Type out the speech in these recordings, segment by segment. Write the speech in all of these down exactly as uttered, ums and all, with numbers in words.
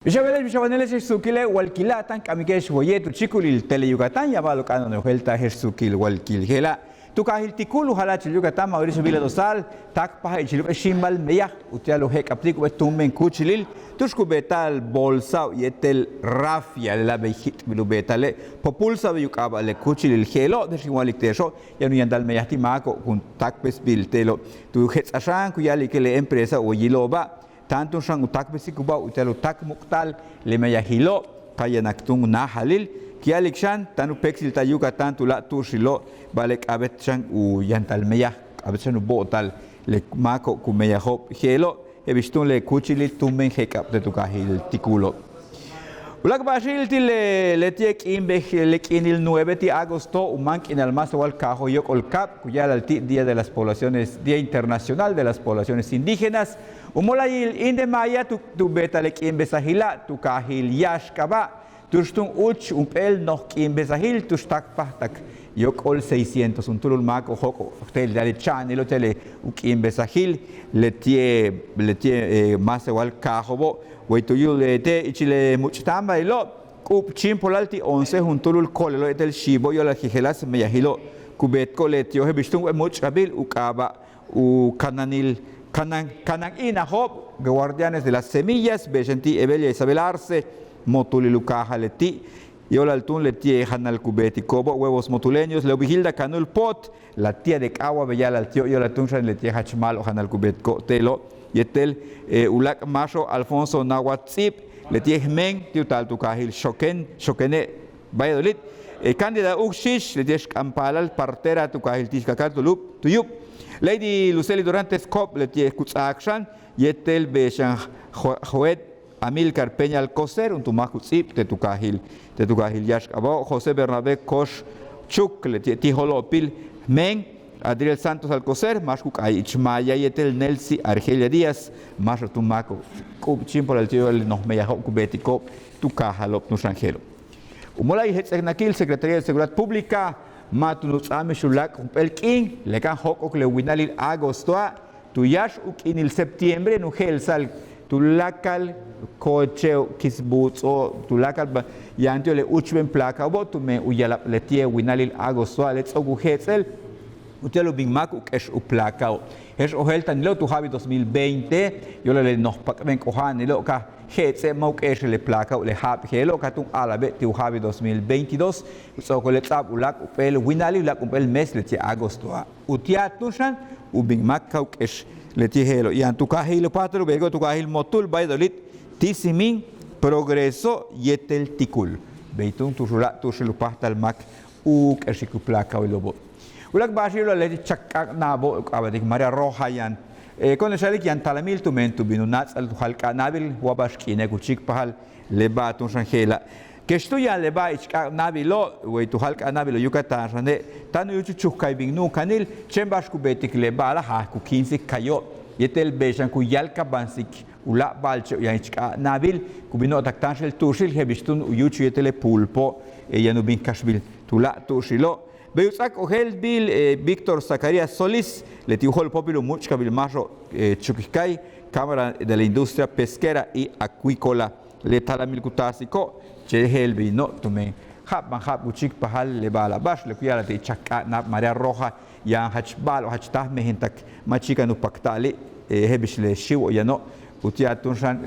Bix a beele'ex, bix a wane'ele'ex, je'ex suukile' walkila' táan k k'amike'ex waye' tu chíikulil Tele Yucatán, yaan ba'al u k'áano'on u jeel ta je'ex suukil walkil je'ela'. Tu kaajil Tikul u jala'achil Yucatán, Mauricio Vila Dosal, táakpajal ichil jump'éel xíimbal meyaj uti'al u je'ek'abtik jump'éel túumben kúuchilil tu'ux ku beeta'al bolsao' yéetel rafia, lela' bey jit'bil u beeta'ale'. Populsa bey u k'aaba' le kúuchilil je'elo'. Je'ex in wa'alik te'exo', yaan u yantal meyaj ti' máako' kun táakpesbil te'elo'. Tu jets'aj xan ku ya'alike' le empresao' wayilo'oba', táan túun xan u táakpesik u ba'al uti'al u táak' muk'ta'al le meyajilo', ka yanak túun u náajalil. Ku ya'alik xan táan u péeksilta'al Yucatán tuláak' tu'uxilo', ba'ale' k'a'abéet xan u yantal meyaj, k'a'abéet xan u bo'ota'al le máako'ob ku meyajo'ob je'elo'. Je'ex bix túun le kúuchilil túumben je'ek'ab te' tu kaajil Tikulo'. U láak' ba'axil ti' le, leti'e' k'iin bej, le k'iinil nueve ti' agosto, u máan k'iinal máas wal kaajo' yóok'ol kaab, ku ya'ala'al ti' Día de las Poblaciones, Día Internacional de las Poblaciones Indígenas. U mola'ayil India Maya tu, tu beeta'al le k'iimbesajila' tu kaajil Yáax K'aaba', tu'ux túun úuch jump'éel noj k'iimbesajil tu'ux táakpajtak yóok'ol seiscientos juntúul máako'ob jóok'ol te'el le cha'anilo' te'el u k'iimbesajil leti'e', leti'e' máas wal kaajo'obo'. Wey tu yúuchul leti'e' ichil le múuch'táambalilo', k'u'ub chíimpolal ti' once juntúul ko'olelo' yéetel xiibo' yo'olal jejeláas meyajilo' ku beetko'ob leti'o'. Je'ex bix túun jump'éel múuch'abil u k'aaba' u kananil, kanan, kanan i'inajo'ob, Guardianes de las Semillas, bey xan ti' Evelia Isabel Arce, motulil u kaajal leti'. Yo'olal túun leti'e' janal ku beetiko'obo', Huevos Motuleños, Leovigilda Canul Pot, la tía de K'awa bey ya'ala'al ti'o', yo'olal túun xan leti'e' jach ma'alob janal ku beetiko'ob te'elo'. Yéetel u láak' máaxo'ob, Alfonso Nahuatl Tz'íib, leti'e' jmeen ti' u taal tu kaajil Xoken, Xokene', Valladolid. Cándida Uxix, leti'e' xk'ampaalal partera tu kaajil Tixcacalco tu yúub, tu yúub. Lady Lucely Dorantes Cob, leti'e' ku ts'áak xan, yéetel bey xan Jo-, Joet Amílcar Peña Alcocer, juntúul máak u ts'íib te' tu kaajil, te' tu kaajil Yáax K'aabao', José Bernabé Cox Chuc, leti'e' ti' jo'olóopil jmeen, Adriel Santos Alcocer, máax ku k'aay ich maaya, yéetel Nelcy Argelia Díaz, máaxo'ob túun máako'ob k'u'ub chíimpolal ti'ob le noj meyajo'ob ku beetiko'ob tu kaajalo'ob túun xan je'elo'. U mola'ayil jets'eknakil Secretaría de Seguridad Pública, ma' túun u ts'áamix u láak' jump'éel k'iin, le kan jóok'ok le winalil agostoa', tu yáax u k'iinil septiembre, yaan u je'elsa'al tuláakal cocheo', kisbuuts'o', tuláakal ba-, yaan ti'ob le úuchben placao'obo' tumen u yalab leti'e' winalil agostoa' le ts'o'ok u jets'el uti'al u bin máak u k'ex u placao'ob. Je'ex ojéelta'anilo' tu ja'abil dos mil veinte, yo'olal le noj pak'ben k'oja'anilo' ka jets'e' ma' u k'e'exel le placao'ob le ja'ab je'elo', ka túun a'ala'abe' ti' u ja'abil dos mil veintidós, u ts'o'okole' ts'a'ab u láak' jump'éel winalil, u láak' jump'éel mes leti'e' agostoa'. Uti'al túun xan u bin máak ka u k'ex leti' je'elo'. Yaan tu kaajil u páajtal u beetiko'ob tu kaajil Motul, Valladolid, Tizimín, Progreso yéetel Tikul. Bey túun tu'ux u láak' tu'uxil u páajtal máak u k'exik u placao'ilo'obo'. U láak' ba'axilo' leti' chak k'áak'na'abo' u k'aaba'tik marea roja yaan, ko'one'ex a'alik yaan talamil tumen tu bin u náats'al tu jáal k'áak'na'abil wa ba'ax k'iine' ku chíikpajal le ba'al túun xan je'ela'. Kex túun yaan le ba'al ich k'áak'na'abilo', wey tu jáal k'áak'na'abilo' Yucatán xane', táan u yúuchul chukkaay bin nu'ukanil, chéen ba'ax ku beetik le ba'ala' jaaj ku kíinsik kayo', yéetel bey xan ku yalkabansik u láak' ba'alche'o' yaan ich k'áak'na'abil, ku bin o'tak táanxel tu'uxil, je'ex bix túun u yúuchul yéetel le pulpo', yaan u bin kaxbil tuláak' tu'uxilo'. Bey u ts'áak ojéeltbil Víctor Zacarías Solís, leti' u jo'olpóopil u múuch'kabil máaxo'ob chukik kaay, Cámara de la Industria Pesquera y Acuícola. Le talamil ku taasiko', chéen je'el beyno' tumen ja'ab ban ja'ab ku chíikpajal le ba'ala'. Ba'ax le ku ya'ala'al te' ich chak k'áak'na'ab marea roja, yaan jach ba'alo'ob jach táaj mejentak ma' chíikan u pakta'ali', je'ex bix le xíiwo'ob yano', uti'al túun xan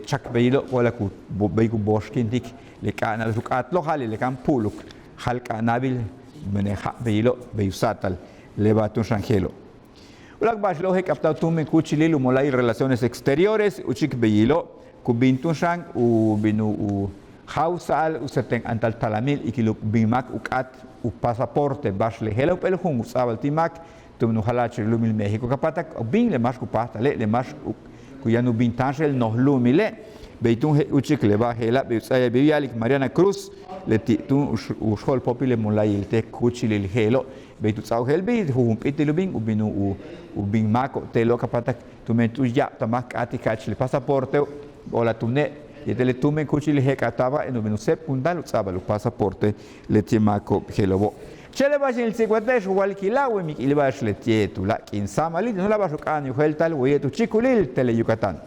chak beyilo' ku wa'alak u bey ku booxkintik le k'áak'na'abil u k'áat loja'alil le kan pu'uluk jáal k'áak'na'abil, mene ja'ab beyilo' bey u sa'atal le ba'al túun xan je'elo'. U láak' ba'axilo' je'ek'abta'al túumben kúuchilil u mola'ayil Relaciones Exteriores, úuchik beyilo' ku bin túun xan u bin u jáawsa'al u seten antal talamil ikil u bin máak u k'áat u pasaporte. Ba'ax le je'ela' jump'éel juum u ts'a'abal ti' máak tumen u jala'achil u lu'umil México, ka páatak u bin le máax ku páajtale', le máax ku yaan u bin táanxel noj lu'umile'. Bey túun je'el úuchik le ba'al je'ela', bey u ts'a'abal bey u ya'alik Mariana Cruz, leti' túun u x-, u x-jo'olpóopil le mola'ayil te' kúuchilil je'elo'. Bey tu ts'a'ab u je'elbil jujump'íitil u bin, u bin u, u bin máako'ob te'elo', ka páatak tumen tu ya'abtal máak k'áatik ka'ach le pasaporteo', o'olal tune' yéetel le túumben kúuchilil je'ek'abta'aba' yaan u bin u séebkuntal u ts'a'abal u pasaporte leti' máako'ob je'elo'obo'. Chéen le ba'ax in tsikbalte'ex walkila', way mik'il ba'ax leti'e' tuláak' k'iin sáamalil, yaan u láak' ba'ax u k'áanil u je'elta'al waye' tu chíikulil Tele Yucatán.